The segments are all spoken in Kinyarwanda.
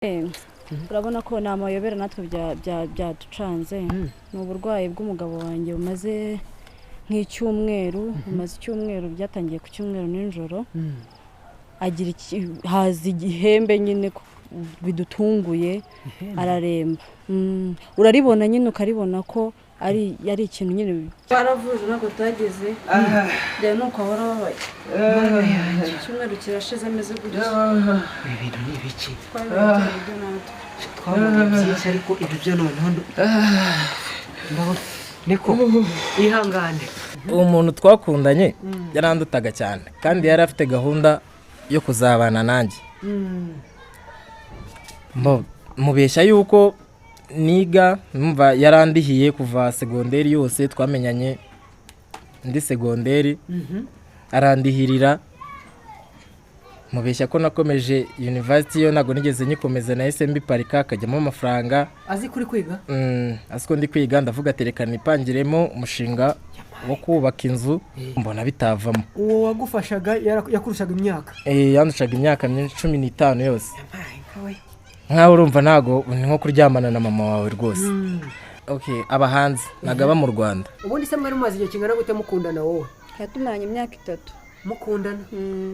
Urabona ko ni amayobera natwe byaducanze. Ni uburwayi bw'umugabo wanjye bumaze nk'icyumweru, bumaze icyumweru, byatangiye ku cyumweru nijoro. Agira haza igihembe nyine bidutunguye, araremba. Uraribona nyine, ukaribona ko ari ikintu nyine. Baravuje ntabwo tutageze bya nuko ahora ababaye. Icyumweru kirashize ameze gutya. Ibi bintu ni ibiki? Twabibaye ibyo natwe. Twabonye byinshi, ariko ibi byo noneho ndabona niko ihangane. Uwo muntu twakundanye yarandutaga cyane, kandi yari afite gahunda yo kuzabana nanjye. Mubeshya yuko niga, numva yarandihiye kuva segonderi yose. Twamenyanye ndi segonderi, arandihirira. Mubeshya ko nakomeje university, yo ntabwo nigeze nyikomeza, nahise mbiparika, akajyamo amafaranga. Azi kuri kwiga? Azi ko ndi kwiga. Ndavuga ati reka nipangiremo umushinga wo kubaka inzu, mbona bitavamo. Uwo wagufashaga yakurushaga imyaka? Yandushaga imyaka myinshi, 15 yose. Nkaho urumva ntago ni nko kuryamana na mama wawe rwose. Okay, aba hanze, ntabwo aba mu Rwanda. Ubundi se mwari mumaze igihe kingana gute mukundana wowe? Tumaranye imyaka 3. Mukundana,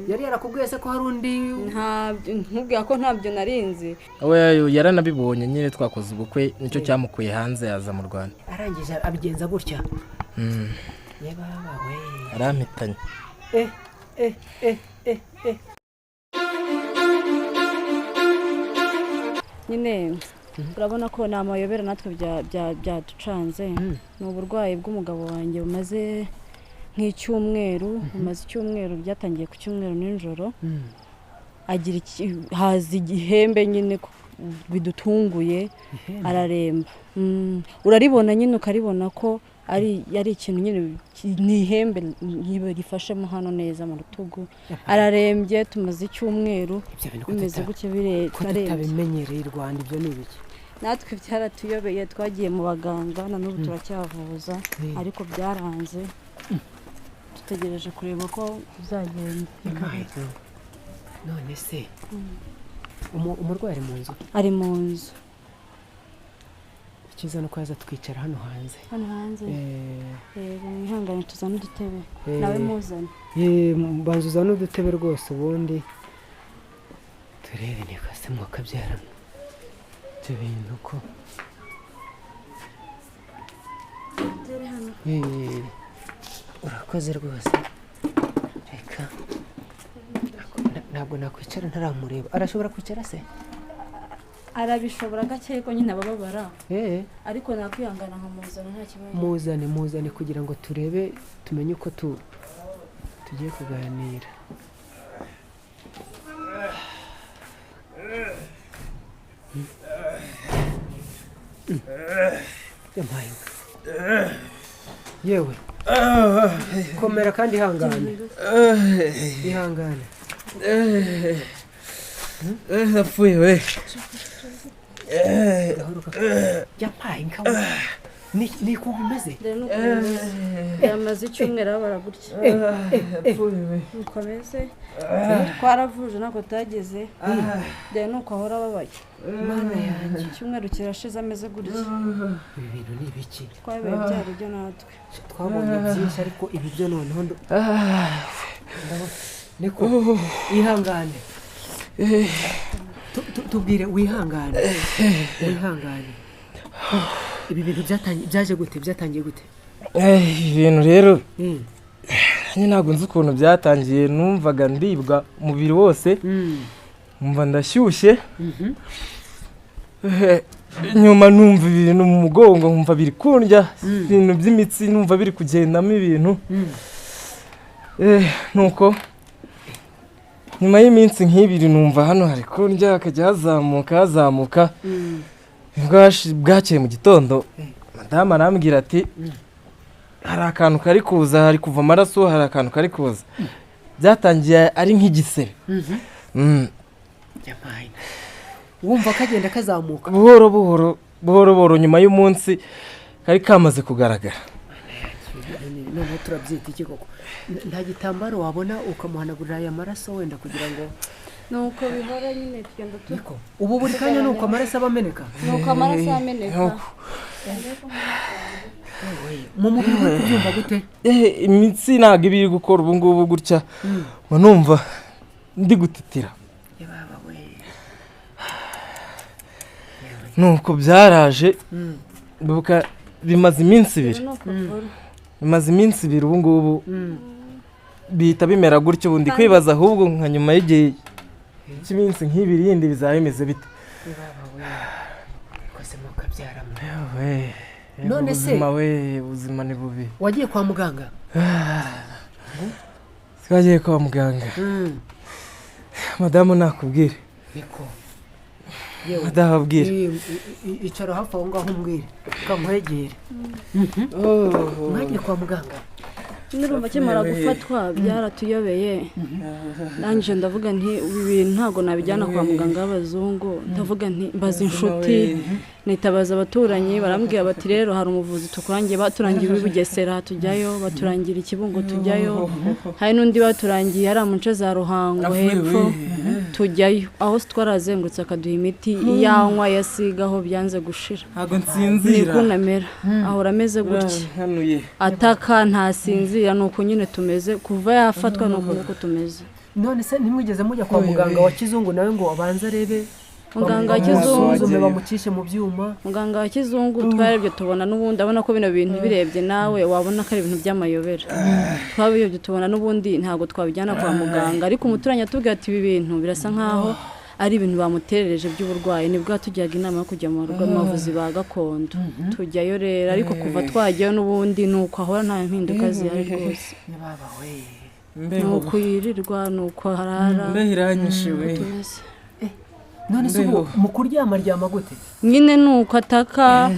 yari yarakubwiye se ko hari undi? Ntabyo, nkubwira ko ntabyo narinzi. We yaranabibonye nyine, twakoze ubukwe, nicyo cyamukuye hanze yaza mu Rwanda. Arangije abigenza gutya? Yebaba we! Arampitanye. Eh eh eh eh eh! Nyine urabona ko ni amayobera natwe byaducanze. Ni uburwayi bw'umugabo wanjye bumaze nk'icyumweru, bumaze icyumweru, byatangiye ku cyumweru nijoro. Agira haza igihembe nyine bidutunguye, araremba. Uraribona nyine, ukaribona ko ari ikintu nyine, ni ihembe rifashemo hano neza mu rutugu. Ararembye, tumaze icyumweru Ibyo bintu ko bimeze gutya, ko arembye. tutabimenyereye i Rwanda, ibyo ni ibiki? Natwe byaratuyobeye, twagiye mu baganga, na n'ubu turacyavuza, ariko byaranze. Dutegereje kureba ko bizagenda. None se umurwayi ari mu nzu? Ari mu nzu. Icyiza ni uko yaza twicara hano hanze. Hano hanze. Yego, mwihangane tuzane udutebe. Nawe muzane. Banza uzane udutebe rwose, ubundi turebe. Niko se mwakabyarana, ibyo bintu ko urakoze rwose. Reka ntabwo nakwicara ntaramureba. Arashobora kwicara se? Arabishobora gake, ko nyine abababara, ariko nakwihangana nkamuzana, nta kibazo. Muzane, muzane kugira ngo turebe, tumenye uko tugiye kuganira. Yampaye inka. Yewe, komera kandi ihangane, ihangane. Napfuye we! Gahuruka. Yampaye inka we. Ni uko bimeze? Dore nuko bimeze, yamaze icyumweru ababara gutya. Nuko ameze, twaravuje ntabwo tutageze. Dore nuko ahora ababaye. Mana yanjye! Icyumweru kirashize ameze gutya. Ibi bintu ni ibiki? Twabibaye byari ibyo natwe. Twabonye byinshi, ariko ibi byo noneho ndabona niko ihangane. Tubwire, wihangane, wihangane. Ibi bintu byaje gute, byatangiye gute? Ibintu rero nanjye ntabwo nzi ukuntu byatangiye. Numvaga ndibwa umubiri wose, numva ndashyushye. Nyuma numva ibintu mu mugongo, nkumva biri kundya, ibintu by'imitsi, numva biri kugendamo ibintu. Nuko nyuma y'iminsi nk'ibiri numva hano hari kundya, hakajya hazamuka, hazamuka. Nibwo bwakeye mu gitondo, madamu arambwira ati hari akantu kari kuza, hari kuva amaraso, hari akantu kari kuza. Byatangiye ari nk'igisebe. Yampaye. Wumva kagenda kazamuka? Buhoro buhoro, buhoro buhoro, nyuma y'umunsi kari kamaze kugaragara. Noneho turabyita iki koko? Nta gitambaro wabona ukamuhanagurira aya maraso wenda kugira ngo Nuko bihora nyine, tugenda tu Niko ubu buri kanya ni uko amaraso aba ameneka? Nuko amaraso ameneka. Nuko. Mu mubiri uri kubyumva gute? Imitsi ntabwo iba iri gukora ubu ngubu gutya, mba numva ndi gutitira. Yababa we! Nuko byaraje bibuka, bimaze iminsi 2. Nuko bihora. Bimaze iminsi 2 ubu ngubu bihita bimera gutyo. Ubu ndi kwibaza ahubwo nka nyuma y'igihe cy'iminsi nk'ibiri yindi bizaba bimeze bite? Yababa we, koze mukabyaramo. Yewe, None se- ubuzima we, ubuzima ni bubi. Wagiye kwa muganga? Twagiye kwa muganga, madamu nakubwire. Niko yewe. Madamu abwire. Icara hafi aho ngaho umbwire, kankwegere. Mwagiye kwa muganga? Nurumva akimara gufatwa byaratuyobeye. Ndangije ndavuga nti ibi bintu ntabwo nabijyana kwa muganga w'abazungu. Ndavuga nti mbaza inshuti, nitabaza abaturanyi, barambwira bati rero hari umuvuzi tukurangiye. Baturangiye uw'i Bugesera tujyayo, baturangira i Kibungo tujyayo, hari n'undi baturangiye hariya mu nce za Ruhango hepfo tujyayo. Aho twarazengurutse akaduha imiti, iyanywa yasigaho byanze gushira. Ntabwo nsinzira. Niko namera, ahora ameze gutya. Nkanuye. Ataka, ntasinzira. Ni uko nyine tumeze kuva yafatwa, ni uko nguko tumeze. None se ntimwigeze mujya kwa muganga wa kizungu nawe ngo abanze arebe? Muganga wa kizungu? Bamusuzume, bamucishe mu byuma. Muganga wa kizungu twarebye tubona n'ubundi abona ko bino bintu birebye nawe wabona ko ari ibintu by'amayobera. Twabirebye tubona n'ubundi ntabwo twabijyana kwa muganga, ariko umuturanyi atubwira ati ibi bintu birasa nkaho ari ibintu bamuterereje by'uburwayi. Nibwo yatugiraga inama yo kujya mu rugo mu bavuzi ba gakondo. Tujyayo rero, ariko kuva twajyayo n'ubundi ni uko ahora, nta mpinduka zihari rwose. Yababa we! Ni Mbeho. uko yirirwa, ni uko harara. Mbeho iranyishe we. Tumeze. None se ubu Mbeho. mu kuryama aryama gute? Nyine ni uko ataka,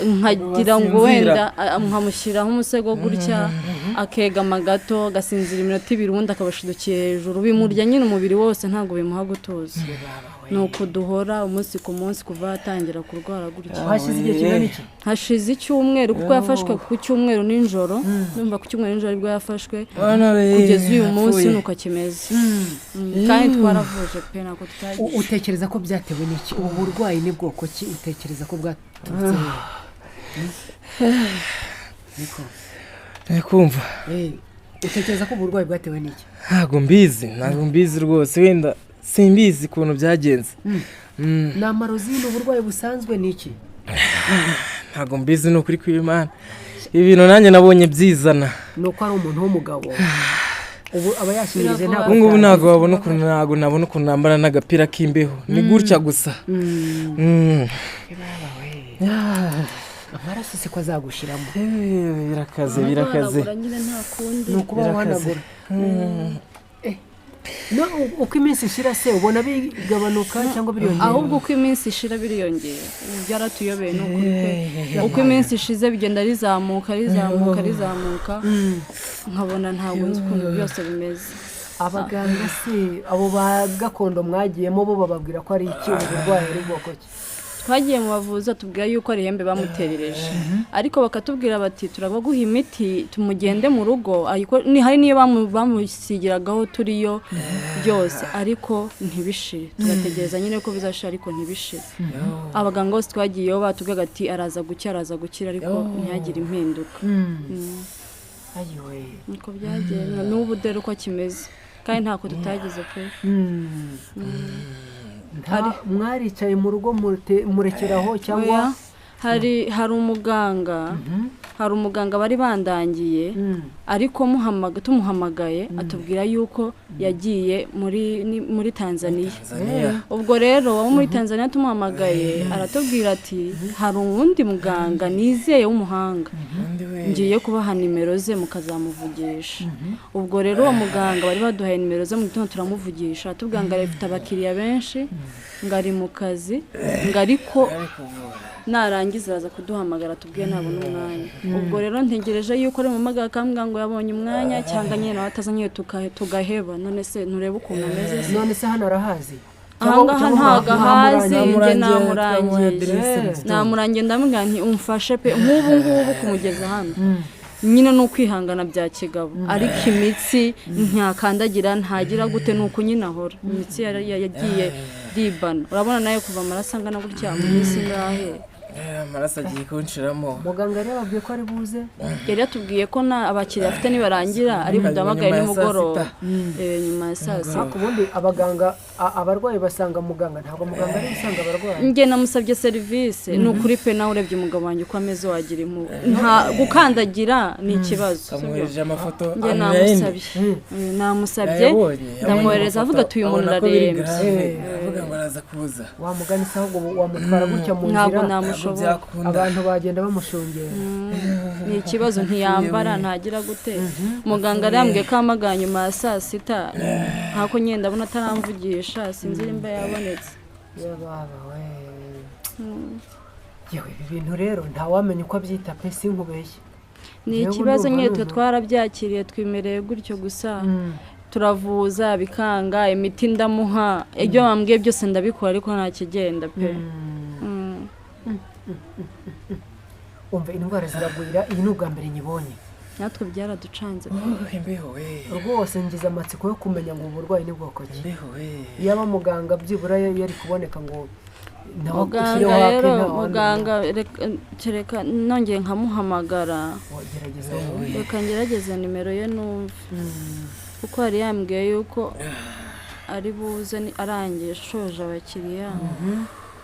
nkagira ngo Basinzira. wenda nkamushyiraho umusego gutya, akegama gato agasinzira iminota 2, ubundi akabashidukiye hejuru. Bimurya nyine umubiri wose, ntabwo bimuha gutuza. Yababa we! Ni uko duhora umunsi ku munsi kuva yatangira kurwara gutya. Hashize igihe kingana iki? Hashize icyumweru, kuko yafashwe ku cyumweru nijoro. Ndumva ku cyumweru nijoro aribwo yafashwe. Bana we, Kugeza uyu munsi yapfuye. nuko akimeze. Kandi twaravuje pe, ntabwo tutagiye. Utekereza ko byatewe n'iki? Ubu burwayi ni bwoko ki? Utekereza ko bwaturutse he? Niko. Ndi kumva. Utekereza ko uburwayi bwatewe n'iki? Ntabwo mbizi, ntabwo mbizi rwose. Wenda simbizi ukuntu byagenze. Ni amarozi? Ni uburwayi busanzwe? Ni iki? Ntabwo mbizi, ni ukuri kw'Imana. Ibi bintu nanjye nabonye byizana. Ni uko ari umuntu w'umugabo, ubu aba yashinyirije ntabwo. Ubu ngubu ntabwo wabona ukuntu, ntabwo nabona ukuntu nambara n'agapira k'imbeho, ni gutya gusa. Amaraso se ko azagushiramo? Birakaze, birakaze. Guhanagura nyine, nta kundi. Ni ukuba Birakaze. wahanagura. No, uko iminsi ishira se ubona bigabanuka cyangwa biriyongera? Ahubwo uko iminsi ishira biriyongera. Ubu byaratuyobeye, ni ukuri pe. Uko iminsi ishize bigenda rizamuka, rizamuka, rizamuka, nkabona ntabwo nzi ukuntu byose bimeze. Abaganga se abo ba gakondo mwagiyemo bo bababwira ko ari iki? Ubu burwayi ari bwoko ki? Twagiye mu bavuzi, batubwira yuko ari ihembe bamuterereje, ariko bakatubwira bati turabaguha imiti tumugende mu rugo ni hari n'iyo bamusigiragaho turiyo byose, ariko ntibishire. Tugategereza nyine ko bizashira, ariko ntibishire. Abaganga bose twagiyeho batubwiraga ati araza gukira, araza gukira, ariko ntihagire impinduka. Ayiwe! Niko byagenda n'ubu, dore uko kimeze, kandi ntako tutagize pe. Mwaricaye mu rugo murekeraho cyangwa? Oya, hari umuganga bari bandangiye, ariko tumuhamagaye atubwira yuko yagiye muri Tanzania. Tanzania. Ubwo rero wo muri Tanzania tumuhamagaye aratubwira ati hari uwundi muganga nizeye w'umuhanga, Undi we. ngiye kubaha nimero ze mukazamuvugisha. Ubwo rero uwo muganga bari baduhaye nimero ze, mu gitondo turamuvugisha, atubwira ngo afite abakiriya benshi, ngo ari mu kazi, ngo ariko narangiza araza kuduhamagara tubwiye nabona umwanya. Ubwo rero ntegereje yuko ari muhamagara akambwira ngo yabonye umwanya, cyangwa nyine nawe ataza nyine tugaheba. None se nturebe ukuntu ameze se? None se hano arahazi? Ahangaha ntago ahazi njye. Namurangiye, twamuhaye Namurangiye. aderese mu gitondo. Namurangiye, ndamubwira nti umfashe pe, nk'ubu ngubu kumugeza hano. Nyine ni ukwihangana bya kigabo, ariko imitsi ntakandagira, ntagira gute, ni uku nyine ahora imitsi yagiye ribana. Urabona nawe kuva amaraso angana gutya mu minsi ingahe? Amaraso agiye kunshiramo. Muganga rero ababwiye ko ari buze? Yari yatubwiye ko nta abakiriya afite, nibarangira ari buduhamagare Nyuma ya saa nimugoroba. sita. Nyuma ya saa 6. Ariko ubundi abaganga, abarwayi basanga muganga, ntabwo muganga ari usanga abarwayi. Njye namusabye serivisi, ni ukuri pe. Nawe urebye umugabo wanjye uko ameze wagira impuhwe, nta gukandagira ni ikibazo, sibyo? Kamwohereje amafoto. Njye Online. namusabye. Namusabye, Yayabonye, yabonye ndamwohereza, avuga amafoto, ati uyu muntu abona ko biri ararembye. grave, aravuga ngo araza kuza. Wamugana se ahubwo wamutwara gutya mu Ntabwo nzira? Ntabwo namushobora. byakunda. Abantu bagenda bamushungera. Ni ikibazo, ntiyambara, ntagira gute. Muganga arambwiye ko ahamagara nyuma ya saa 6, ntako nyine ndabona ataramvugisha, sinzi nimba yabonetse. Yababa we, yewe, ibi bintu rero ntawamenya uko abyita pe, sinkubeshye. Ni Yewe, ikibazo ndumva nyine, twe numva. twarabyakiriye, twimereye gutyo gusa, turavuza bikanga, imiti ndamuha, ibyo bambwiye byose ndabikora, ariko nta kigenda pe. Umva, indwara ziragwira, iyi ni ubwa mbere nyibonye. Natwe byaraducanze pe. Oh, imbeho we! Rwose ngize amatsiko yo kumenya ngo ubu burwayi ni bwoko ki. Imbeho we! Yaba muganga byibura yari kuboneka ngo nawe Muganga ushyireho ake, rero ntawamenya. Muganga, kereka nongeye nkamuhamagara. Wagerageza wowe. Reka ngerageze nimero ye numve, kuko yari yambwiye yuko ari buze arangije ashoje abakiriya.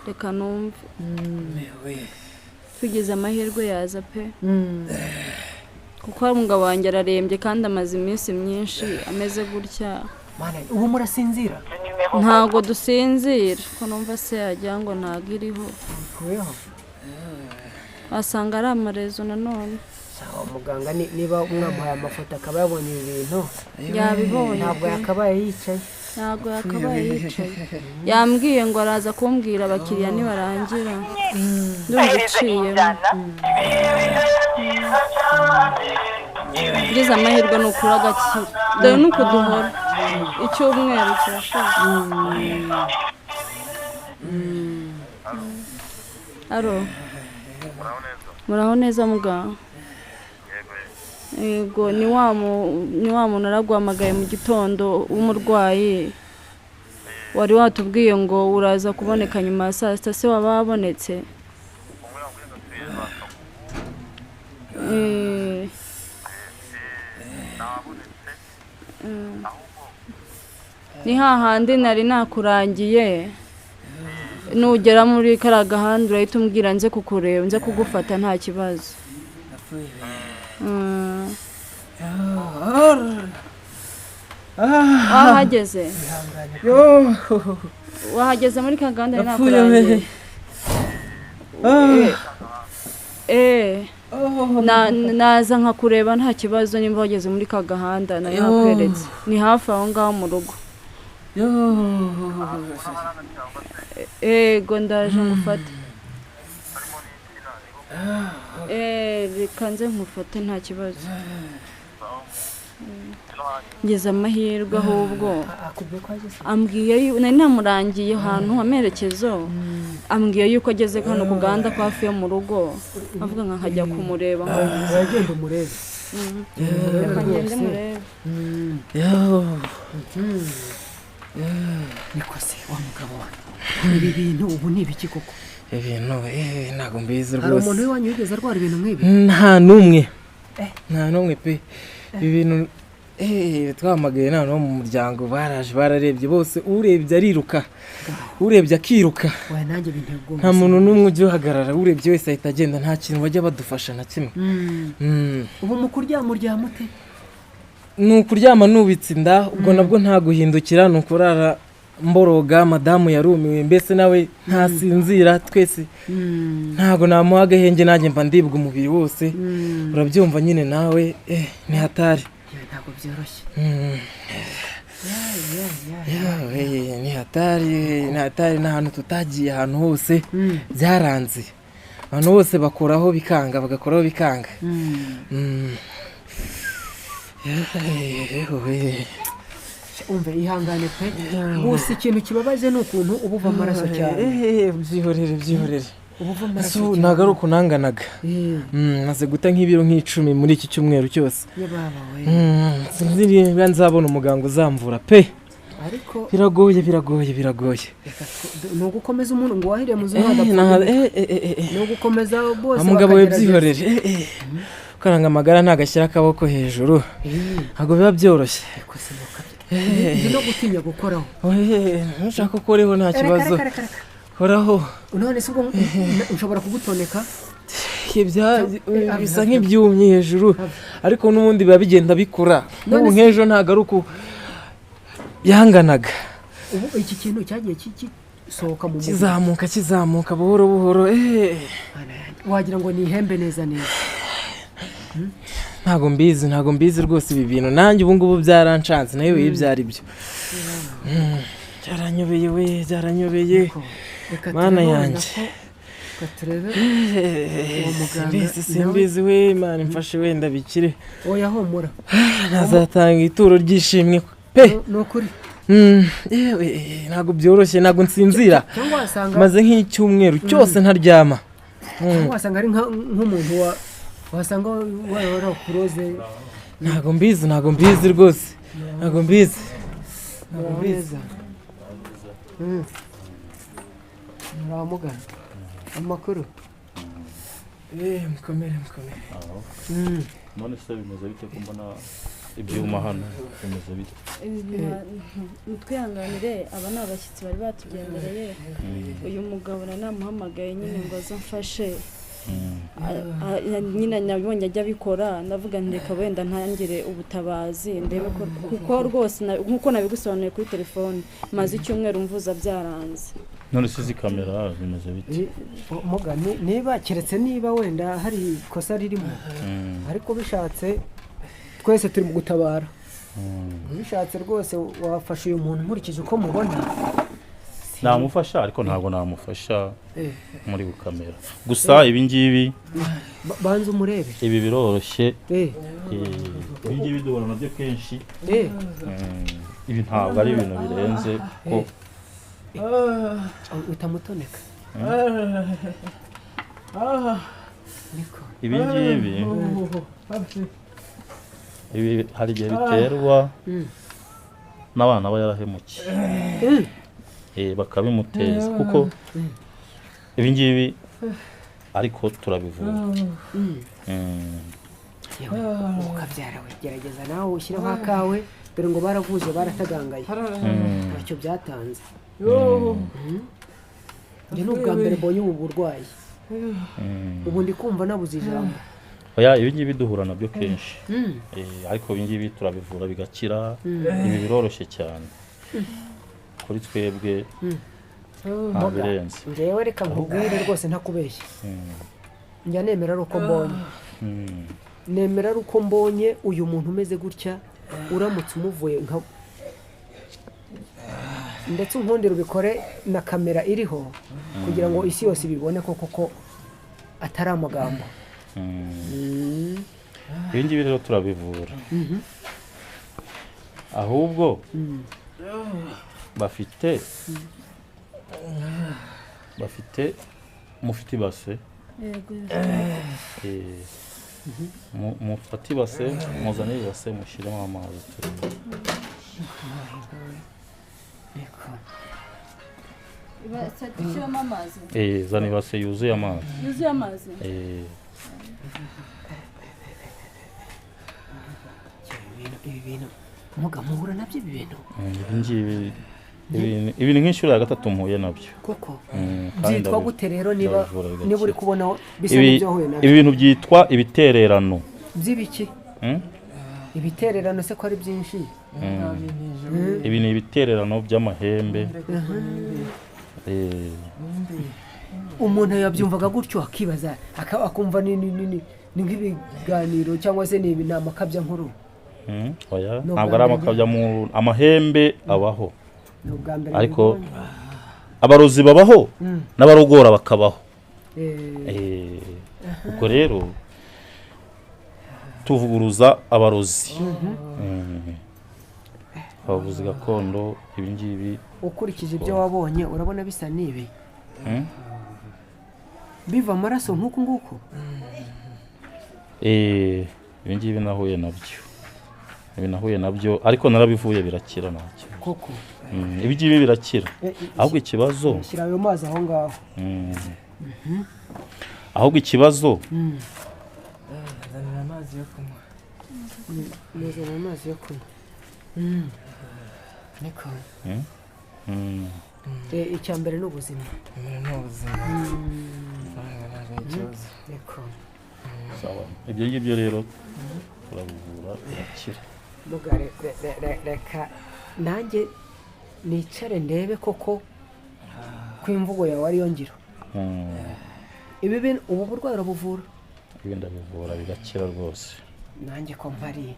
Reka numve. Imbeho we! Tugize amahirwe yaza pe, kuko umugabo wanjye ararembye kandi amaze iminsi myinshi ameze gutya. Mana, ubu murasinzira? Ntabwo dusinzira, ko numva se yagira ngo ntabwo iriho. Kubeho. Wasanga ari amarezo nanone. Sawa, muganga niba mwamuhaye amafoto akaba yabonye ibi bintu, Yabibonye ntabwo pe. yakabaye yicaye. Ntabwo yakabaye yicaye. Yambwiye ngo araza kumbwira abakiriya nibarangira. Ndumva iciyemo. Ngize amahirwe ni ukuri agakira, dore ni uku duhora, icyumweru kirashize. Aro, muraho neza muganga? Yego, ni wa muntu araguhamagaye mu gitondo w'umurwayi wari watubwiye ngo uraza kuboneka nyuma ya saa 6, se waba wabonetse? Ni hahandi nari nakurangiye, nugera muri kariya gahanda urahita umbwira nze kukureba, nze kugufata, nta kibazo. Napfuye we! Wahageze? Ihangane. Yo! Wahageze muri ka gahanda nari Napfuye we! nakurangiye? Naza nkakureba nta kibazo, nimba wageze muri ka gahanda nari Yo. nakweretse, ni hafi aho ngaho mu rugo. Yo! Ego, ndaje ngufate. Reka nze nkufate nta kibazo. Ngeze amahirwe ahubwo. Akubwiye ko ageze? Ambwiye nari namurangiye ahantu amerekezo, ambwiye yuko ageze hano ku gahanda ko hafi yo mu rugo, avuga ngo nkajya kumureba Uragenda umurebe. Reka ngende murebe. Yo! Niko se wa mugabo we, ibi bintu ubu ni ibiki koko? Ibintu ntabwo mbizi Hari umuntu rwose. w'iwanyu wigeze arwara ibintu nk'ibi? Nta n'umwe, nta n'umwe pe. Ibi bintu twahamagaye nta wo mu muryango, baraje bararebye bose, urebye ariruka, urebye akiruka. Oya, nanjye binteye ubwoba. Nta muntu n'umwe ujya uhagarara, urebye wese ahita agenda, nta kintu bajya badufasha na kimwe. Ubu mu kuryama uryama ute? Ni ukuryama nubitse inda, ubwo nabwo nta guhindukira, ni ukurara mboroga. Madamu yarumiwe mbese, nawe ntasinzira, twese ntabwo namuha agahenge, nanjye mba ndibwa umubiri wose, urabyumva nyine nawe, ni hatari. Yewe, ntabwo byoroshye. Yewe, ni hatari, ni hatari, ni ahantu tutagiye, ahantu hose byaranze, abantu bose bakoraho bikanga, bagakoraho bikanga. Yewe. Umve, ihangane pe, gusa ikintu kibabaje ni ukuntu uba uva amaraso cyane. Byihorere, byihorere. Ubu Ese ubu ntabwo ari uku nanganaga. Maze guta nk'ibiro nk'icumi muri iki cyumweru cyose. Yababa we. Sinzi niba nzabona umuganga uzamvura pe. Ariko Biragoye, biragoye, biragoye. Reka ni ugukomeza umuntu ngo wahiriye mu zuma Eh, adapfa. eh. Ni ugukomeza bose Umugabo we bakagerageza. byihorere. Karanga amagara ntagashyira akaboko hejuru, ntabwo biba byoroshye. Ariko se ntukabye. Ndi no gutinya gukoraho. Ntushaka ko uriho, nta Reka, kibazo. reka, reka, reka. Koraho. None se ubwo nshobora kugutoneka? Bisa nk'ibyumye hejuru, ariko n'ubundi biba bigenda bikura. None N'ubu nk'ejo ntabwo ari uku yanganaga. Ubu iki kintu cyagiye gisohoka mu mubiri. Kizamuka, kizamuka buhoro buhoro. Mana yanjye, wagira ngo ni ihembe neza neza. Ntabwo mbizi, ntabwo mbizi rwose ibi bintu. Nanjye ubu ngubu byaranshanze, nawe ibyo ari byo. Byaranyobeye we, byaranyobeye. Ko, reka Mana turebe wenda yanjye. Reka turebe uwo muganga Simbizi, nawe- simbizi we. Imana imfashe wenda bikire. Oya, humura. Ntazatanga ituro ry'ishimwe pe. Ni ukuri. Yewe, ntabwo byoroshye, ntabwo nsinzira. Cyangwa wasanga Maze nk'icyumweru cyose ntaryama. Cyangwa wasanga ari nk'umuntu wa wasanga warakuroze. Ntabwo mbizi, ntabwo mbizi rwose, ntabwo mbizi. Muraho neza. Muraho mugana, amakuru? Mukomere, mukomere. None se bimeze bite ko mbona ibyuma hano? Bimeze bite? Mutwihanganire, aba ni abashyitsi bari batugendereye. Uyu mugabo nari namuhamagaye nyine ngo aze amfashe. Nyine nabonye ajya abikora, ndavuga nti reka wenda ntangire ubutabazi ndebe ko, kuko rwose nk'uko nabigusobanuye kuri telefone, maze icyumweru mvuza byaranze. None se izi kamera bimeze bite? Muga, niba keretse niba wenda hari ikosa ririmo, ariko bishatse twese turi mu gutabara. Bishatse rwose wafasha uyu muntu nkurikije uko mubona. Namufasha, ariko ntabwo namufasha muri gukamera gusa ibi ngibi. Banza umurebe. Ibi biroroshye. Ibi ngibi duhura nabyo kenshi. Ibi ntabwo ari ibintu birenze ko Utamutoneka niko. Ibi ngibi, ibi hari igihe biterwa n'abana aba yarahemukiye, bakabimuteza, kuko ibi ngibi ariko turabivura. Yewe, ukabyara we, gerageza nawe ushyireho akawe, dore ngo baravuje baratagangaye, ntacyo byatanze. Njye ni ubwa mbere mbonye ubu burwayi. Ubu ndi kumva nabuze ijambo. Oya, ibi ngibi duhura nabyo kenshi. Ariko ibi ngibi turabivura bigakira. Ibi biroroshye cyane kuri twebwe, nta Mboga. birenze. Njyewe reka nkubwire rwose ntakubeshya, njya nemera ari uko mbonye. Nemera ari uko mbonye uyu muntu umeze gutya, uramutse umuvuye nka ndetse unkundira ubikore na kamera iriho kugira ngo isi yose ibibone ko koko atari amagambo. Ibi ngibi rero turabivura, ahubwo bafite mufite ibase? Yego. Mufate ibase, muzane ibase, mushyiremo amazi turebe. Niko. Ibase dushyiramo amazi? Zana ibase yuzuye amazi. Yuzuye amazi. Ibi bintu muga muhura nabyo ibi bintu? Ibi ngibi ibi ni nk'inshuro ya gatatu mpuye nabyo. Koko? Kandi Byitwa gute rero niba ndabivura bigakira. niba uri kubona bisa n'ibyo wahuye nabyo? Ibi bintu byitwa ibitererano. By'ibiki? Ibitererano se ko ari byinshi? Ibi ni ibitererano by'amahembe. Umuntu yabyumvaga gutyo akibaza, akumva ni nk'ibiganiro cyangwa se ni amakabya nkuru. Oya, Ni ubwa ntabwo ari mbere. amakabya, amahembe abaho. Ni ubwa mbere Ariko mbibonye. abarozi babaho n'abarogora bakabaho. Ubwo rero tuvuguruza abarozi. Abavuzi gakondo ibi ngibi. Ukurikije ibyo wabonye, urabona bisa n'ibi? Biva amaraso nk'uku nguku? Ibi ngibi nahuye nabyo, ibi nahuye nabyo, ariko narabivuye birakira ntacyo. Koko? Ibi ngibi birakira, ahubwo ikibazo, Shyira ayo mazi aho ngaho. Ahubwo ikibazo, Nzanira amazi yo kunywa. Muzana amazi yo kunywa. Niko. Icya mbere ni ubuzima. Ni ubuzima. Amafaranga ntabwo ari ikibazo. Niko. Sawa, ibyo ngibyo rero turabivura birakira. Muga, reka nanjye nicare ndebe koko ko imvugo yawe ariyo ngiro. Ibi bintu, ubu burwayi urabuvura? Ibi ndabivura bigakira rwose. Nanjye ko mpari,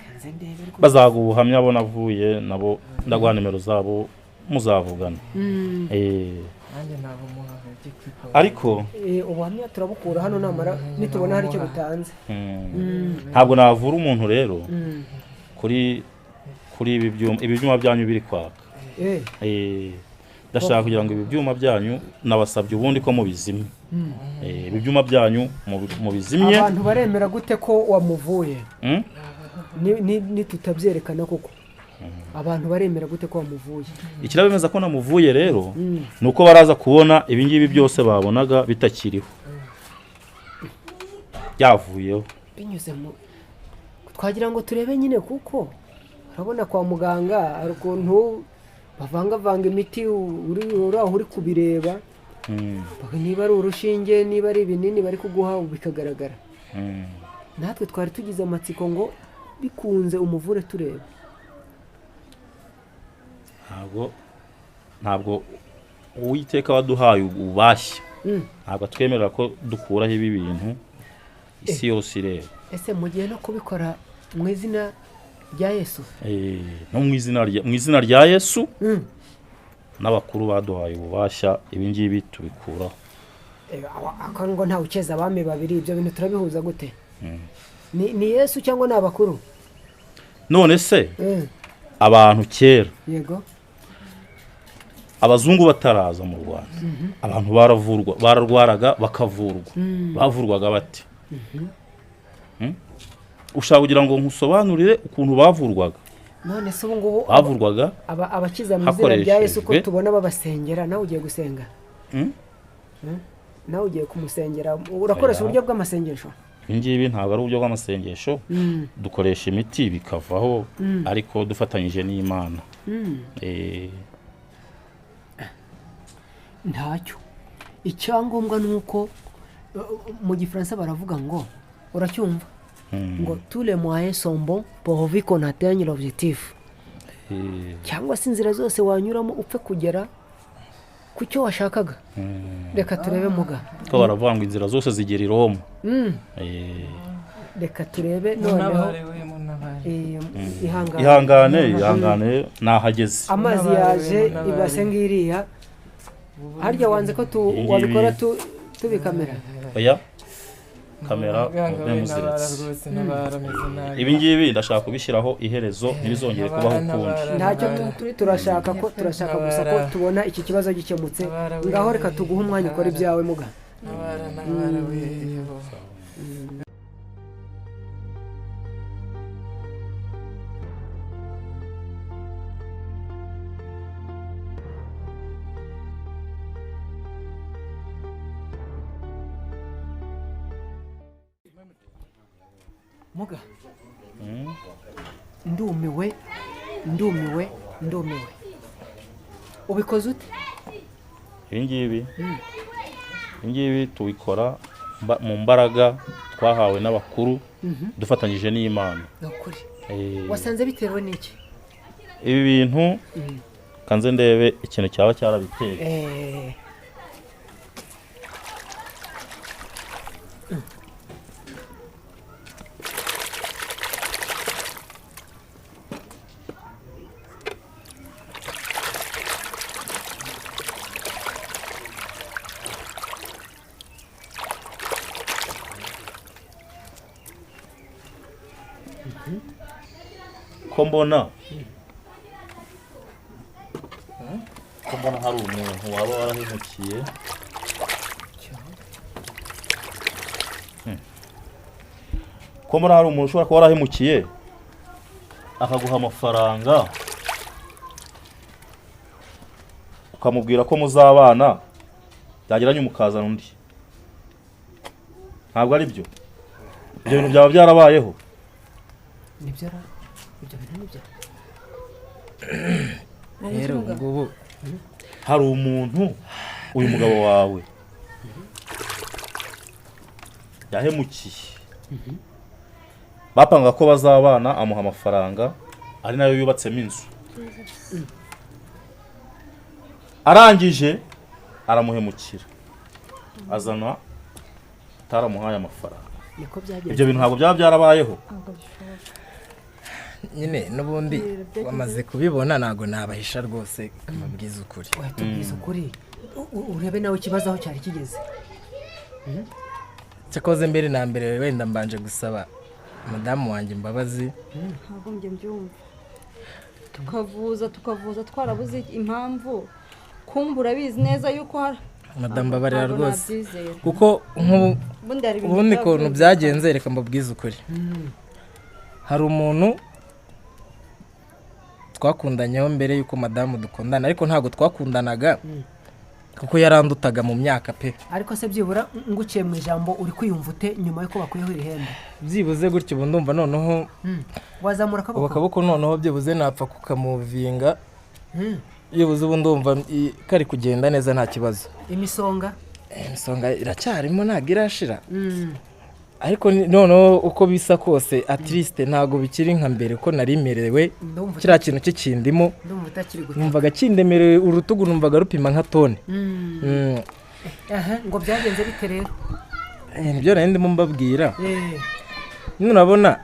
kanze ndebe rwose. Bazaguha ubuhamya abo navuye nabo, ndaguha nimero zabo muzavugana. Nanjye ntabwo muhaga ujye kwikora. Ariko Ubuhamya turabukura hano namara nitubona hari icyo butanze. Ntabwo navura umuntu rero kuri ibi byuma, ibi byuma byanyu biri kwaka. Ndashaka kugira ngo ibi byuma byanyu, nabasabye ubundi ko mubizimye. Ibi byuma byanyu mubizimye. Abantu baremera gute ko wamuvuye? Ni tutabyerekana koko, abantu baremera gute ko wamuvuye? Ikirabemeza ko namuvuye rero ni uko baraza kubona ibi ngibi byose babonaga bitakiriho, byavuyeho. Binyuze mu twagira ngo turebe nyine, kuko urabona kwa muganga hari ukuntu bavangavanga imiti, uri aho uri kubireba, niba ari urushinge, niba ari ibinini bari kuguha, bikagaragara. Natwe twari tugize amatsiko ngo bikunze umuvure tureba. Ntabwo Uwiteka waduhaye ububashya, ntabwo atwemerera ko dukuraho ibi bintu isi yose ireba. Ese mugiye no kubikora mu izina rya Yesu? No mu izina rya Yesu n'abakuru baduhaye ububasha, ibi ngibi tubikuraho. Ako ngo ntawe ukeza abami babiri, ibyo bintu turabihuza gute? Ni Yesu cyangwa ni abakuru? None se abantu kera, abazungu bataraza mu Rwanda, abantu baravurwa, bararwaraga bakavurwa, bavurwaga bate? Ushaka kugira ngo nkusobanurire ukuntu bavurwaga? None se ubu ngubu Bavurwaga abakiza mu izina rya Yesu ko hakoreshejwe tubona babasengera, nawe ugiye gusenga? Nawe ugiye kumusengera, urakoresha Oya. uburyo bw'amasengesho? Ibi ngibi ntabwo ari uburyo bw'amasengesho. Dukoresha imiti bikavaho, ariko dufatanyije n'Imana. Ntacyo, icyangombwa ni uko mu Gifaransa baravuga ngo, uracyumva, ngo "tous les moyens sont bons pourvu qu'on atteigne l'objectif", cyangwa se inzira zose wanyuramo upfe kugera ku cyo washakaga. Reka turebe, muga. Ko baravuga ngo inzira zose zigera i Roma. Reka turebe noneho. Muntabare we, muntabare. Ihangane. Ihangane, ihangane, nahageze. Amazi Muntabare, yaje, muntabare. Ibase ngiriya harya wanze ko tu Iyi ngibi- wabikora tubikamera? Oya, kamera Muganga mube we, ntabara muziretse. rwose, ntabara, ameze nabi. Ibi ngibi ndashaka kubishyiraho iherezo, ntibizongere kubaho Ntabara, ukundi. ntabara. Ntacyo, turashaka ko, turashaka gusa ko Ntabara. tubona iki kibazo gikemutse. Ntabara we. Ngaho reka tuguhe umwanya ukora Ntabara. ibyawe, muga. Ntabara, ntabara we. Muga, ndumiwe, ndumiwe, ndumiwe. Ubikoze ute? Ibi ngibi tubikora mu mbaraga twahawe n'abakuru, dufatanyije n'Imana. Ni ukuri. Wasanze bitewe n'iki? Ibi bintu, kanze ndebe ikintu cyaba cyarabiteye. Ko mbona hari umuntu waba warahemukiye. Ko muri hari umuntu ushobora kuba warahemukiye akaguha amafaranga, ukamubwira ko muzabana, byageranye mukazana undi, ntabwo ari byo? Ibyo bintu byaba byarabayeho? Nibyo ra, ibyo bintu nibyo. Rero ubu ngubu Hari umuntu uyu mugabo wawe yahemukiye, bapanga ko bazabana, amuha amafaranga ari nayo yubatsemo inzu, arangije aramuhemukira, azana ataramuhaye amafaranga. Niko byagenze. Ibyo bintu ntabwo byaba byarabayeho? Ntabwo bishoboka. Nyine n'ubundi wamaze kubibona, ntabwo nabahisha rwose, kamabwiza ukuri. Oya, tubwize ukuri, urebe nawe ikibazo aho cyari kigeze. Cyakoze mbere na mbere wenda mbanje gusaba madamu wanjye imbabazi. Ntabwo njye mbyumva, tukavuza tukavuza twarabuze impamvu, kumva urabizi neza yuko hari Madamu, mbabarira Ntabwo rwose. nabyizera. Kuko nk'ubu Ubundi hari ibintu ubundi byaba ukuntu byumvikana. byagenze, reka mbabwize ukuri. Hari umuntu twakundanyeho mbere y'uko madamu dukundana, ariko ntabwo twakundanaga kuko yarandutaga mu myaka pe. Ariko se byibura, nguciye mu ijambo, uri kwiyumva ute nyuma y'uko bakuyeho iri hembe? Byibuze gutyo ubu ndumva noneho Wazamura ubu akaboko? Akaboko noneho byibuze napfa kukamuvinga. Byibuze ubu ndumva kari kugenda neza, nta kibazo. Imisonga? Imisonga iracyarimo, ntabwo irashira, ariko noneho uko bisa kose, at least ntabwo bikiri nka mbere ko nari merewe. Ndumva Kiriya kintu kikindimo. Ndumva utakiri gutaka. Numvaga kindemereye, urutugu numvaga rupima nka tone. Aha ngo byagenze bite rero? Nibyo nari ndimo mbabwira. Nyine urabona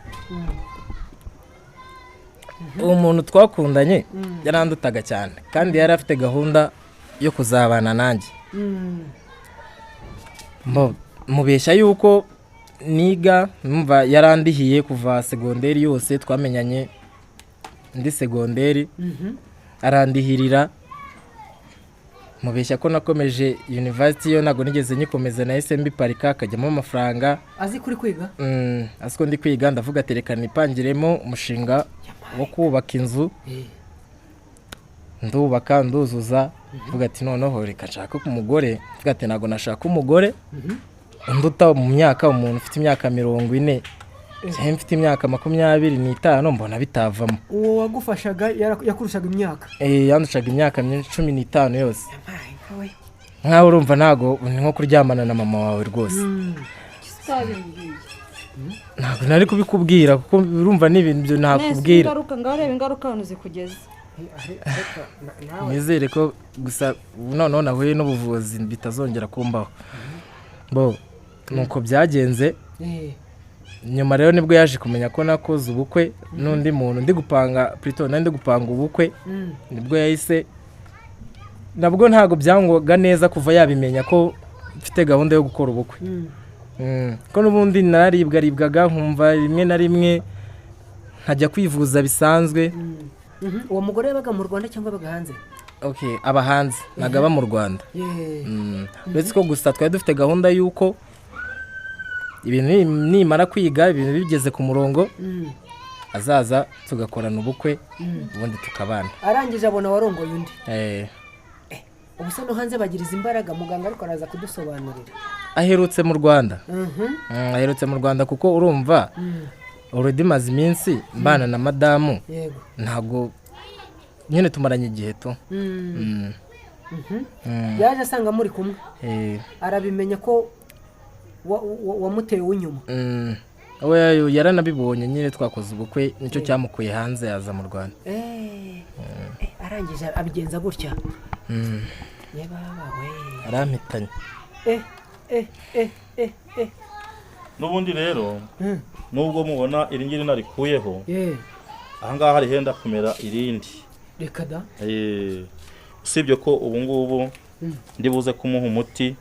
uwo muntu twakundanye yarandutaga cyane, kandi yari afite gahunda yo kuzabana nanjye. Mubeshya yuko niga, numva yarandihiye kuva segonderi yose, twamenyanye ndi segonderi, arandihirira. Mubeshya ko nakomeje university, yo ntabwo nigeze nyikomeza, nahise mbiparika, akajyamo amafaranga. Azi kuri kwiga? Azi ko ndi kwiga. Ndavuga ati reka nipangiremo umushinga wo kubaka inzu. Ndubaka, nduzuza, mvuga ati noneho reka nshake umugore. Mvuga ati ntabwo nashaka umugore unduta mu myaka, umuntu ufite imyaka 40, cyangwa mfite imyaka 25, mbona bitavamo. Uwo wagufashaga yakurushaga imyaka? Yandushaga imyaka myinshi, 15 yose. Yabaye nkawe. Nkaho urumva ntabwo ni nko kuryamana na mama wawe rwose. Utabimbwiye? Ntabwo nari kubikubwira kuko urumva ni ibintu byo Nese ntakubwira. ingaruka, ngaho reba ingaruka ahantu zikugeza. Ariko nawe Nizere ko gusa ubu noneho nahuye n'ubuvuzi bitazongera kumbaho. Bo nuko byagenze. Nyuma rero nibwo yaje kumenya ko nakoze ubukwe n'undi muntu, ndi gupanga, plutôt nari ndi gupanga ubukwe. Nibwo yahise, nabwo ntabwo byangwaga neza kuva yabimenya ko mfite gahunda yo gukora ubukwe. Ko n'ubundi nararibwaribwaga, nkumva rimwe na rimwe nkajya kwivuza bisanzwe. Uwo mugore yabaga mu Rwanda cyangwa yabaga hanze? Okay, aba hanze, ntabwo aba mu Rwanda. Uretse ko gusa twari dufite gahunda y'uko ibintu nimara kwiga, ibintu bigeze ku murongo, azaza tugakorana ubukwe, ubundi tukabana. Arangije abona warongoye undi? Eh. Ubu se no hanze bagiriza imbaraga muganga, ariko araza kudusobanurira. Aherutse mu Rwanda. Aherutse mu Rwanda kuko urumva already maze iminsi mbana na madamu. Ntabwo nyine tumaranye igihe tu. Yaje asanga muri kumwe? Eh. Arabimenya ko wamuteye uw'inyuma? We yaranabibonye nyine twakoze ubukwe, nicyo cyamukuye hanze yaza mu Rwanda. Arangije abigenza gutya? Yebaba we! Arampitanye. Eh eh eh eh eh. N'ubundi rero, nubwo mubona iri ngiri narikuyeho, ahangaha hari henda kumera irindi. Reka da! Usibye ko ubu ngubu ndi buze kumuha umuti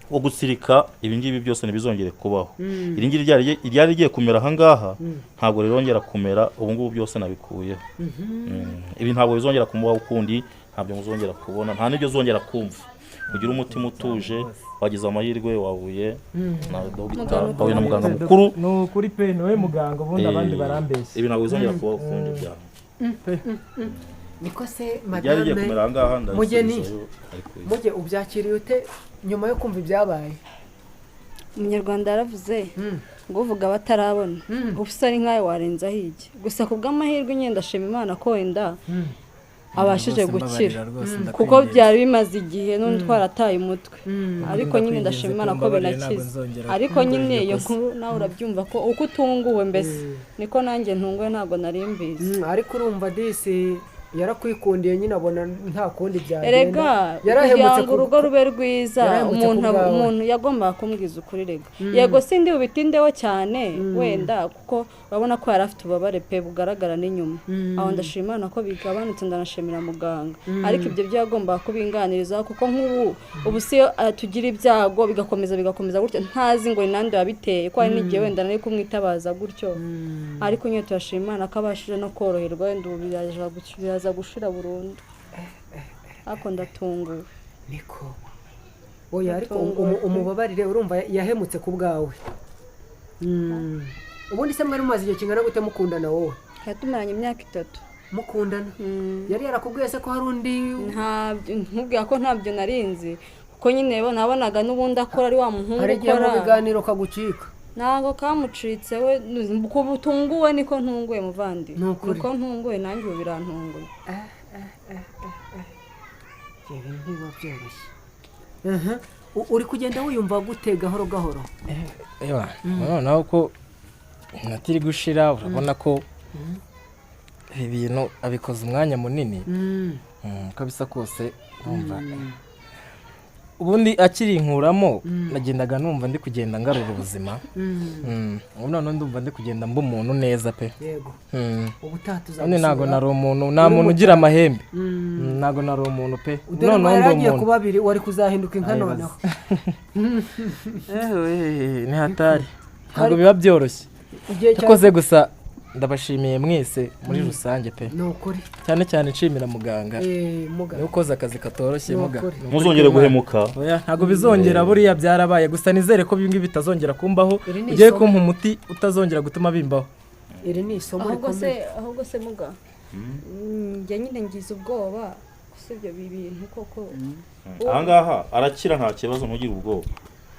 wo gutsirika ibi ngibi byose, ntibizongere kubaho. Iri ngiri ryari rigiye kumera ahangaha, ntabwo rirongera kumera ubu ngubu, byose nabikuyeho. Ibi ntabwo bizongera kumubaho ukundi, ntabyo muzongera kubona, nta n'ibyo uzongera kumva. Ugire umutima utuje, wagize amahirwe wahuye na dogita, wahuye na muganga mukuru. Ni ukuri pe, niwe muganga, ubundi abandi barambeshya. Ibi ntabwo bizongera kubaho ukundi byawe. Niko se Byari bigiye madame kumera aha ngaha, Mugeni. ndabisubizayo, ariko Mujye ubyakiriye ute nyuma yo kumva ibyabaye? Umunyarwanda yaravuze ngo uvuga batarabona ubusa ari nkawe warenzaho iki. Gusa ku bw'amahirwe nyine ndashima Imana ko wenda abashije Rwose gukira, mbabarira rwose, kuko ndakwinginze. byari bimaze igihe n'undi twarataye umutwe, ariko nyine Ndakwinginze ndashima Imana ko mbabarire, ntabwo binakize. nzongera Ariko gukora nyine iryo iyo kosa. nkuru nawe urabyumva ko uko utunguwe mbese niko nanjye ntunguwe, ntabwo nari mbizi. Ariko urumva disi yarakwikundiye nyine, abona nta kundi byagenda. Erega Yarahemutse kugira ngo urugo rube rwiza, yarahemutse ku umuntu bwawe. Umuntu yagombaga kumbwiza ukuri rega. Yego sindi bubitindeho cyane wenda, kuko urabona ko yari afite ububabare pe bugaragara n'inyuma. Aho ndashima Imana ko bigabanutse, ndanashimira muganga. Ariko ibyo byo yagombaga kubinganiriza, kuko nk'ubu ubu si iyo tugira ibyago bigakomeza bigakomeza gutyo, ntazi ngo ni nande wabiteye, ko hari n'igihe wenda nari kumwitabaza gutyo. Ariko nyine turashima Imana ko abashije no koroherwa, wenda ubu biraza gushira burundu, ariko ndatunguwe. Niko oya, ariko Ndatunguwe. Umubabarire, urumva yahemutse ku bwawe. Ubundi se mwari mumaze igihe kingana gute mukundana wowe? Twari tumaranye imyaka 3. Mukundana yari yarakubwiye se ko hari undi? Ntabyo, nkubwira ko ntabyo narinzi, kuko nyine nabonaga n'ubundi akora ari wa muhungu Hari igihe mu ukora. biganiro kagucika. Ntabwo kamucitse we, uko utunguwe niko ntunguwe muvandi. Ni ukuri. Niko ntunguwe nanjye, ubu birantunguye. Ibintu ntibiba byoroshye. Uri kugenda wiyumva gute gahoro gahoro? Ewa, noneho ko inota iri gushira, urabona ko ibi bintu abikoze umwanya munini. Uko bisa kose numva ubundi akirinkuramo nagendaga numva ndi kugenda ngarura ubuzima. Ubu noneho ndumva ndi kugenda mba umuntu neza pe. Yego. Ubutaha Ubundi ntabwo tuzagusura. nari umuntu, nta muntu ugira amahembe. Ntabwo nari umuntu pe. Dore ngo Noneho yari ndi agiye umuntu. kuba abiri, wari kuzahinduka inka Ayibaze. noneho. Ewe, ni hatari, ntabwo biba byoroshye. Igihe cya Yakoze gusa, ndabashimiye mwese muri rusange pe. Ni ukuri. Cyane cyane nshimira muganga, Muga. niwe ukoze akazi katoroshye. Ni Muga. ukuri. Ni ukuri Ntuzongere kw'Imana. guhemuka. Oya, ntabwo bizongera, buriya byarabaye. Gusa nizere ko ibi ngibi bitazongera kumbaho. Iri ni Ugiye isomo. kumpa umuti utazongera gutuma bimbaho. Iri ni isomo Ahubwo se rikomeye. Ahubwo se muga, njye nyine ngize ubwoba gusa ibyo bintu koko. Aha ngaha arakira, nta kibazo, ntugire ubwoba.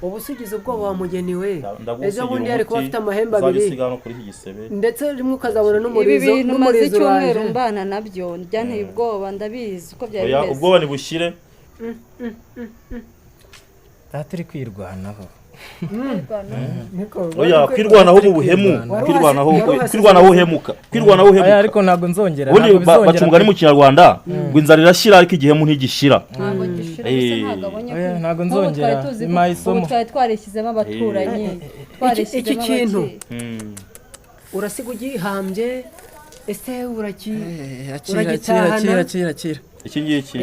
Ubu se ugize ubwoba wa mugeni we? Ndagusigira Ejo bundi yari kuba umuti, afite amahembe uzajya abiri, usiga hano kuri iki gisebe. ndetse rimwe ukazabona Ibi n'umurizo bintu maze n'umurizo icyumweru uraje. mbana nabyo byanteye ubwoba, ndabizi uko byari Oya, bimeze. ubwoba ntibushyire. Aha turi kwirwanaho. Niko, Oya, kwirwanaho mu buhemu, Wari kwirwanaho, wari uhasize. kwirwanaho uhemuka, kwirwanaho Oya, uhemuka. ariko ntabwo nzongera, Ubundi ntabwo bizongera baca umugani pe. mu Kinyarwanda ngo inzara irashyira ariko igihemu ntigishira. Ntabwo gishira gusa, ntabwo abonye Oya, ko ntabwo nk'ubu nzongera. twari tuzi ko Bimpaye isomo. ubu twari twarishyizemo abaturanyi, twarishyizemo Iki kintu. abaki- Urasiga ugihambye ese uraki Akira, akira, uragitahana? akira, akira, akira. Iki ngiki,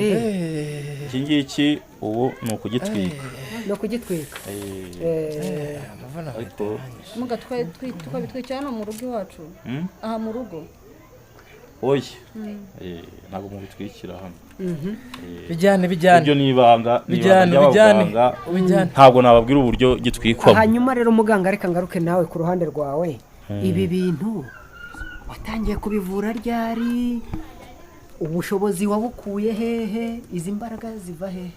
iki ngiki ubu ni ukugitwika. No kugitwika. Ariko Muga, tukabitwikira hano mu rugo iwacu? Aha mu rugo? Oya, ntabwo mubitwikira hano. Bijyane, bijyane. Ibyo ni ibanga, ni ibanga Bijyane, bijyane. ry'abaganga. Bijyane. Ntabwo nababwira uburyo gitwikwamo. Hanyuma rero muganga, reka ngaruke nawe ku ruhande rwawe. Ibi bintu watangiye kubivura ryari? Ubushobozi wabukuye hehe? Izi mbaraga ziva hehe?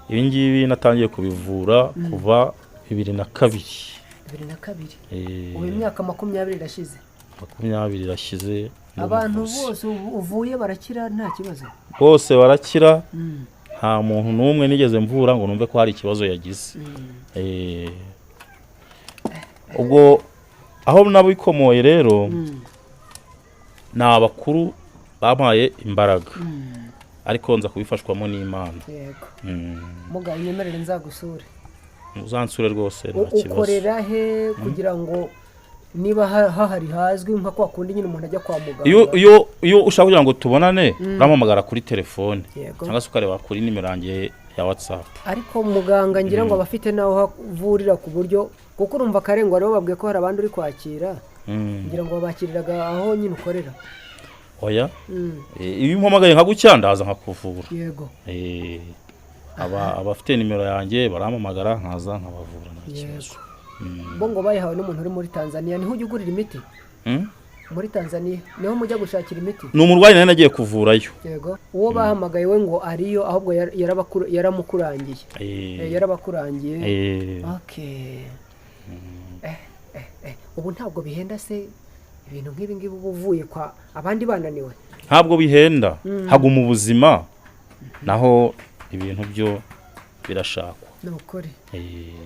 Ibi ngibi natangiye kubivura kuva 2002. 2002? Ubu imyaka 20 irashize. 20 irashize ndi Abantu umuvuzi. bose uvuye barakira nta kibazo? Bose barakira, nta muntu n'umwe nigeze mvura ngo numve ko hari ikibazo yagize. Ubwo aho nabikomoye rero ni abakuru bampaye imbaraga, ariko nza kubifashwamo n'Imana. Yego. Muga, unyemerere nzagusure. Uzansure rwose, nta kibazo. Ukorera he, kugira ngo niba hahari hazwi nka kwa kundi nyine umuntu ajya kwa muganga? Iyo ushaka kugira ngo tubonane, urampamagara kuri telefone cyangwa se ukareba kuri nimero yanjye ya WhatsApp. Ariko muganga, ngira ngo abafite n'aho havurira, ku buryo kuko urumva akarengwa rero babwiye ko hari abandi uri kwakira, ngira ngo babakiriraga aho nyine ukorera. Oya. Iyo umpamagaye nka gutya ndaza nkakuvura. Yego. Abafite nimero yanjye barampamagara, nkaza nkabavura, nta kibazo. Bo ngo bayihawe n'umuntu uri muri Tanzania. Niho ujya ugurira imiti? Muri Tanzania niho mujya gushakira imiti? Ni umurwayi nari nagiye kuvurayo. Yego, uwo bahamagaye we ngo ariyo, ahubwo yaramukurangiye. Yarabakurangiye. Okay. Ubu ntabwo bihenda se ibintu nk'ibi ngibi, uba uvuye kwa abandi bananiwe? Ntabwo bihenda, haguma ubuzima, naho ibintu byo birashakwa. Ni ukuri.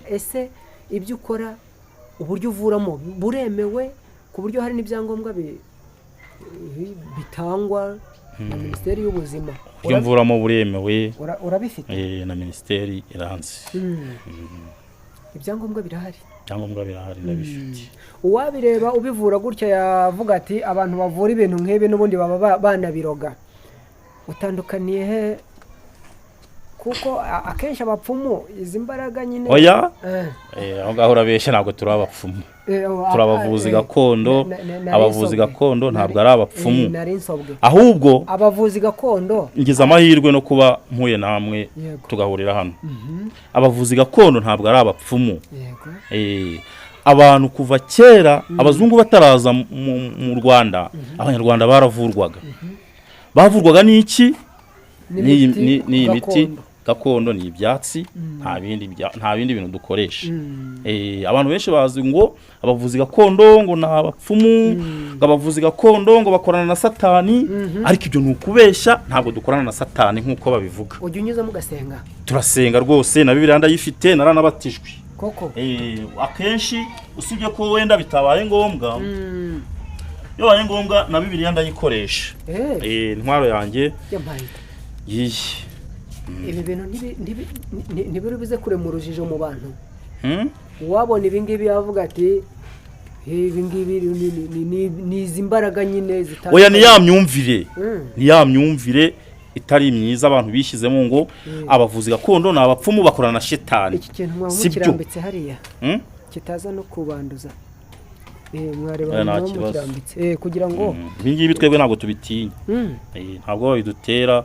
Ese ibyo ukora, uburyo uvuramo buremewe, ku buryo hari n'ibyangombwa bitangwa na Minisiteri y'Ubuzima? Uburyo mvuramo buremewe. Urabifite? Na minisiteri iranzi. Ibyangombwa birahari? Ibyangombwa birahari, ndabifite. Uwabireba ubivura gutya yavuga ati abantu bavura ibintu nk'ibi n'ubundi baba banabiroga. Utandukaniye he? Kuko akenshi abapfumu izi mbaraga nyine Oya. Aho ngaho urabeshya, ntabwo turi abapfumu. Turi abavuzi gakondo. Nari Abavuzi nsobwe. gakondo ntabwo ari abapfumu. Nari nsobwe. Ahubwo Abavuzi gakondo. ngize amahirwe no kuba mpuye namwe, tugahurira hano. Abavuzi gakondo ntabwo ari abapfumu. Abantu kuva kera, abazungu bataraza mu Rwanda, Abanyarwanda baravurwaga. Bavurwaga n'iki? N'iyi N'imiti n'iyi miti gakondo. gakondo, ni ibyatsi, nta bindi bintu dukoresha. Abantu benshi bazi ngo abavuzi gakondo ngo ni abapfumu, ngo abavuzi gakondo ngo bakorana na Satani, ariko ibyo ni ukubeshya, ntabwo dukorana na Satani nk'uko babivuga. Ujya unyuzamo ugasenga? Turasenga rwose, na Bibiliya ndayifite, naranabatijwe. Koko? Akenshi usibye ko wenda bitabaye ngombwa, iyo bibaye ngombwa na Bibiliya ndayikoresha. Intwaro yanjye Yampaye. yiyi. Ibi bintu ntibiri buze kurema urujijo mu bantu? Hmm? Uwabona ibi ngibi yavuga ati ibi ngibi ni izi mbaraga nyine zitandukanye. Oya, ni ya myumvire, ni ya myumvire itari myiza abantu bishyizemo ngo abavuzi gakondo ni abapfumu, bakorana na Shitani. Iki kintu mwaba Si byo. mukirambitse hariya kitaza no kubanduza. Mwareba Oya, nta mwaba kibazo. mukirambitse kugira ngo Ibi ngibi twebwe ntabwo tubitinya. Ntabwo babidutera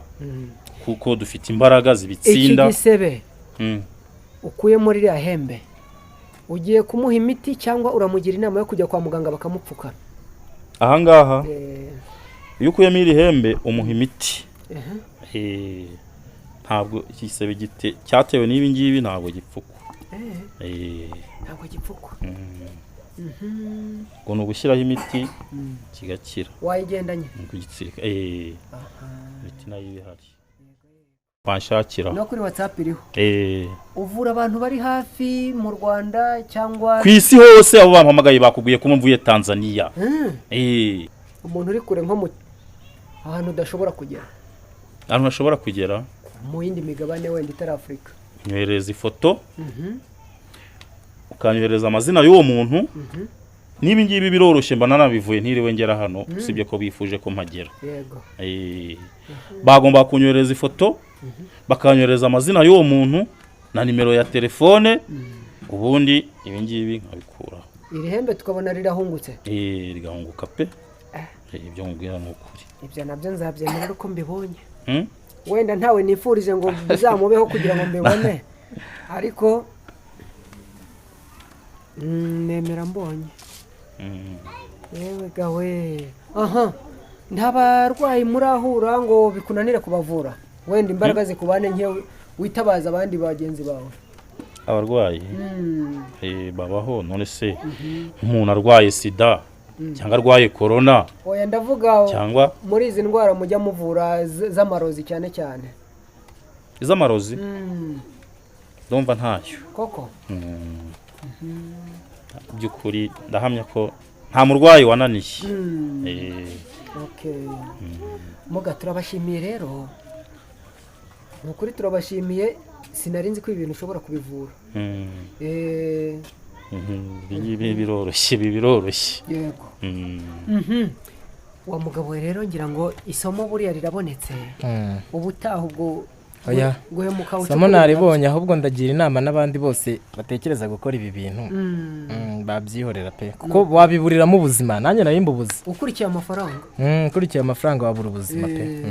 kuko dufite imbaraga Iki zibitsinda. gisebe ukuye muri iriya hembe, ugiye kumuha imiti cyangwa uramugira inama yo kujya kwa muganga bakamupfuka? Ahangaha iyo ukuyemo iri hembe umuha imiti. Ntabwo iki gisebe cyatewe n'ibi ngibi ntabwo gipfukwa. Ntabwo gipfukwa. Ngo ni ugushyiraho imiti kigakira. Wayigendanye? Ni ukugitsirika. Imiti nayo iba ihari wanshakira. No kuri WhatsApp iriho? Uvura abantu bari hafi mu Rwanda cyangwa Ku isi hose. Abo bampamagaye bakubwiye ko mvuye Tanzania. Umuntu uri kure, nko mu ahantu udashobora kugera? Ahantu hashobora kugera. Mu yindi migabane wenda itari Afurika. Nyohereza ifoto, ukanyohereza amazina y'uwo muntu. N'ibi ngibi biroroshye, mba nanabivuye ntiriwe ngera hano, usibye ko bifuje ko mpagera. Bagomba kunyohereza ifoto, bakanyohereza amazina y'uwo muntu na nimero ya telefone, ubundi ibi ngibi nkabikuraho. Iri hembe tukabona rirahungutse? Rigahunguka pe. Ibyo nkubwira ni ukuri. Ibyo nabyo nzabyemera ariko mbibonye. Wenda ntawe nifurije ngo bizamubeho kugira ngo mbibone, ariko nemera mbonye. Yewe gawe, aha nta barwayi murahura ngo bikunanire kubavura, wenda imbaraga zikubane nke witabaza abandi bagenzi bawe? Abarwayi babaho. None se umuntu arwaye sida cyangwa arwaye korona Oya, ndavuga cyangwa muri izi ndwara mujya muvura z'amarozi cyane cyane. Iz'amarozi ndumva ntayo. Koko? By'ukuri ndahamya ko nta murwayi wananiye. Okay. Muga, turabashimiye rero, ni ukuri turabashimiye. Sinari nzi ko ibi bintu ushobora kubivura. Ibi ngibi biroroshye, ibi biroroshye. Yego. Wa mugabo we rero, ngira ngo isomo buriya rirabonetse. Ubutaha ubwo Oya. Guhemuka Somo ucukura. Naribonye, ahubwo ndagira inama n'abandi bose batekereza gukora ibi bintu. Babyihorera pe, kuko wabiburiramo ubuzima, nanjye nari mbubuze. Ukurikiye amafaranga. Ukurikiye amafaranga wabura ubuzima pe.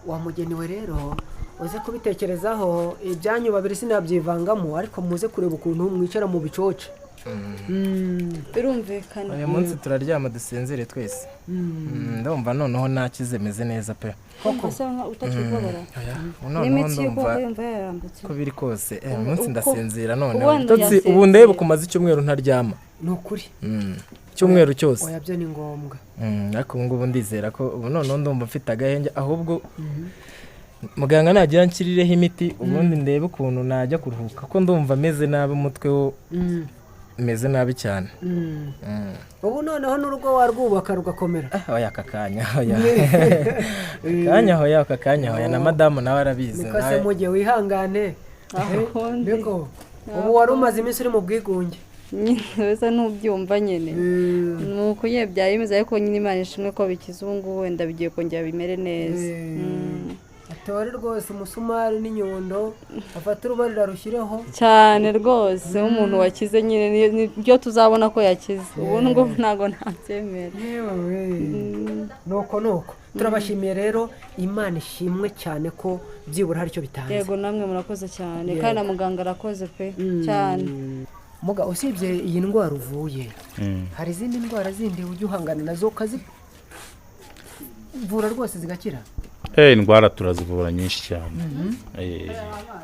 Wa mugeni we rero, uze kubitekerezaho. Ibyanyu babiri sinabyivangamo, ariko muze kureba ukuntu mwicara mu bicoce. Birumvikana. Uyu munsi turaryama dusinzire twese. Ndumva noneho nakize, meze neza pe. Koko asa nka utakiri kubabara? Oya, noneho N'imitsi ndumva y'ukuboko yumva yarambutse? ko biri kose, uyu munsi ndasinzira ubu noneho. wenda Ibitotsi, ubu yasinzira. ndebe kumaze icyumweru ntaryama. Ni ukuri. Icyumweru cyose. Oya, byo ni ngombwa. Ariko ubu ngubu ndizera ko ubu noneho ndumva mfite agahenge, ahubwo muganga nagira nshyirireho imiti, ubundi ndebe ukuntu najya kuruhuka, ko ndumva meze nabi, umutwe wo meze nabi cyane. Ubu noneho n'urugo warwubaka rugakomera. Ah, oya, aka kanya oya, aka kanya hoya, aka kanya hoya, na madamu nawe arabizi. Niko se, mugihe wihangane. Aho ndi. Niko ubu wari umaze iminsi uri mu bwigunge. Nyine wese ntubyumva nyine, ni uko nyine byari bimeze, ariko nyine Imana ishimwe ko bikize ubu ngubu, wenda bigiye kongera bimere neza. Atore rwose umusumari n'inyundo, afate urubariro arushyireho. Cyane rwose, nk'umuntu wakize nyine nibyo tuzabona ko yakize. Ubu ngubu ntabwo nabyemera. Yewe, nuko nuko turabashimiye rero, Imana ishimwe cyane ko byibura hari icyo bitanze. Yego, namwe murakoze cyane, kandi na muganga arakoze pe, cyane. Muga, usibye iyi ndwara uvuye, hari izindi ndwara zindi ujya uhangana nazo ukazivura rwose zigakira? Indwara turazivura nyinshi cyane.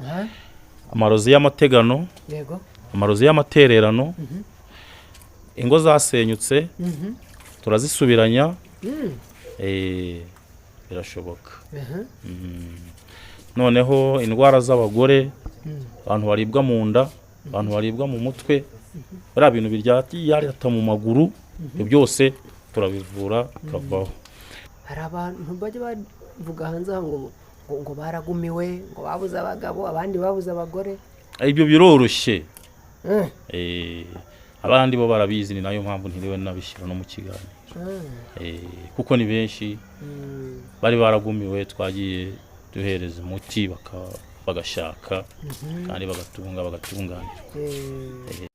Ha? Amarozi y'amategano, amarozi y'amatererano, ingo zasenyutse turazisubiranya. Birashoboka. Noneho indwara z'abagore, abantu baribwa mu nda, abantu baribwa mu mutwe, biriya bintu biryata mu maguru, ibyo byose turabivura bikavaho. Hari abantu bajya bavuga hanze aha ngo baragumiwe, ngo babuze abagabo, abandi babuze abagore. Ibyo biroroshye. Abandi bo barabizi, ni nayo mpamvu ntiriwe nabishyira no mu kiganiro. Kuko ni benshi bari baragumiwe, twagiye duhereza umuti bagashaka kandi bagatunga, bagatunganirwa.